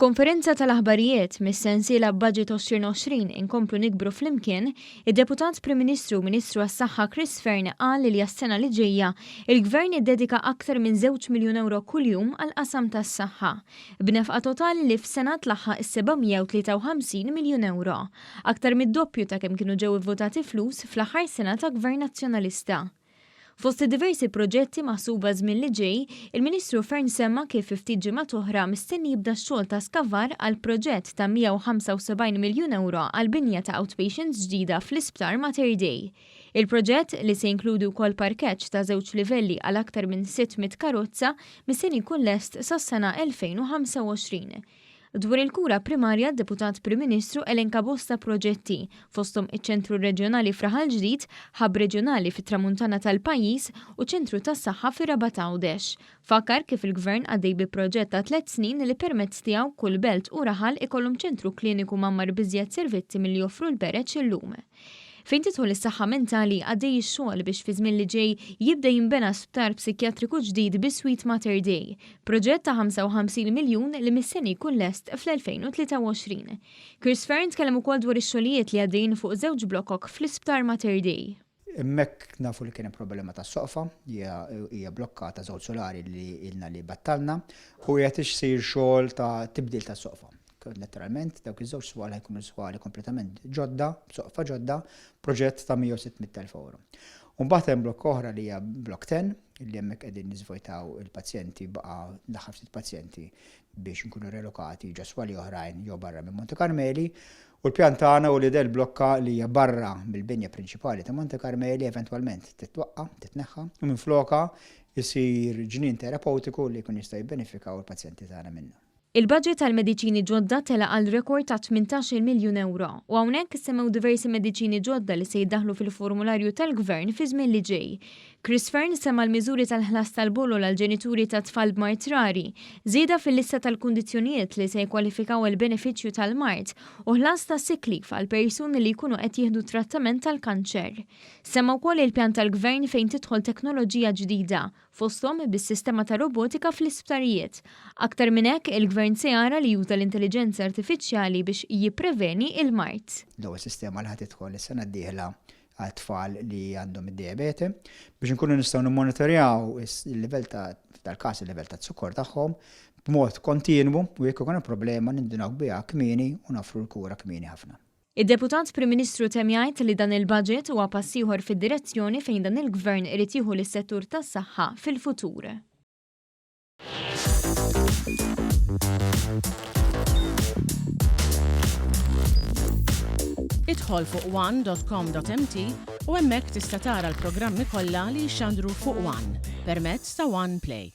F'konferenza tal-aħbarijiet mis-sensiela Budget 2020 Inkomplu Nikbru Flimkien, id-Deputat Prim Ministru u Ministru għas-Saħħa Chris Fearne qal li għas-sena li ġejja, il-Gvern iddedika aktar minn żewġ miljun ewro kuljum għall-qasam tas-saħħa, b'nefqa totali li f'sena tlaħħaq is-753 miljun ewro, aktar mid-doppju ta' kemm kienu ġew ivvutati flus fl-aħħar sena ta' Gvern Nazzjonalista. Fost id-diversi proġetti maħsuba għaż-żmien li ġej, il-Ministru Fearne semma kif fi ftit ġimgħat oħra mistenni jibda x-xogħol ta' skavar għal proġett ta' 175 miljun ewro għall-binja ta' outpatients ġdida fl-Isptar Mater Dei. Il-proġett, li se jinkludi wkoll parkeġġ ta' żewġ livelli għal aktar minn 600 karozza, mistenni jkun lest sas-sena 2025. Dwar il-kura primarja d-Deputat Prim Ministru elenka bosta proġetti, fosthom iċ-Ċentru Reġjonali f'Raħal Ġdid, Hub Reġjonali fit-Tramuntana tal-pajjiż u Ċentru tas-Saħħa fir-Rabat Għawdex. Fakkar kif il-Gvern għaddej bi proġett ta' tlett snin li permezz tiegħu kull belt u raħal ikollhom ċentru kliniku mgħammar b'iżjed servizzi milli joffru l-bereġ illum. Fejn tidħol is-saħħa mentali, għaddej ix-xogħol biex fiż-żmien li ġej jibda jinbena sptar psikjatriku ġdid biswit Mater Dei, proġett ta' 55 miljun li mistenni jkun lest fl-2023. Chris Fearne tkellem ukoll dwar ix-xogħlijiet li għaddejjin fuq żewġ blokok fl-Isptar Mater Dei. Hemmhekk nafu li kien hemm problema tas-soqfa, hija blokkata żewġ sulari li ilna li battalna u qiegħed isir xogħol ta' tibdil tas-soqfa. Letteralment, dawk iż-żewġ swali ħajkunu swali kompletament ġodda, b'soqfa ġodda, proġett ta' 106,000 ewro. U mbagħad hemm blokka oħra li hija blokk 10, li hemmhekk qegħdin niżvojtaw il-pazjenti, baqa' l-aħħar ftit pazjenti biex nkunu relokati ġo swali oħrajn jew barra minn Monte Karmeli. U l-pjan tagħna hu li del blokka li hija barra mill-binja prinċipali ta' Monte Karmeli eventwalment titwaqqa', titneħħa, u minflokha jsir ġnien terapewtiku li jkun jista' jibbenefikaw il-pazjenti tagħna minnu. Il-budget għal mediċini ġodda tela' għal rekord ta' 18-il miljun ewro u hawnhekk issemmew diversi mediċini ġodda li se jiddaħħlu fil-formularju tal-Gvern fiż-żmien li ġej. Chris Fearne semma l-miżuri tal-ħlas tal-bolol għall-ġenituri ta' tfal b'mard rari, żieda fil-lista tal-kundizzjonijiet li se jikkwalifikaw għall-benefiċċju tal-mard u ħlas ta' sick leave għal persuni li jkunu qed jieħdu trattament tal-kanċer. Semma wkoll il-pjan tal-Gvern fejn tidħol teknoloġija ġdida fosthom bis-sistema ta' robotika fl-isptarijiet. Aktar minn hekk, il-Gvern se jara li juża l-intelliġenza artifiċjali biex jippreveni l-mard. L-ewwel sistema li ħa tidħol is-sena d-dieħla għal tfal li għandhom id-dijabete biex inkunu nistgħu nimmonitorjaw il-livell ta' f'dal-każ il-livell taz-zokkor tagħhom b'mod kontinwu u jekk ikun hemm problema nindunaw biha kmieni u noffru l-kura kmieni ħafna. Id-Deputat Prim Ministru temm jgħid li dan il-budget huwa pass ieħor fid-direzzjoni fejn dan il-Gvern irid jieħu lis-settur tas-saħħa fil-futur. Idħol fuq one.com.mt u hemmhekk tista' tara l-programmi kollha li jixxandru fuq One permezz ta' One Play.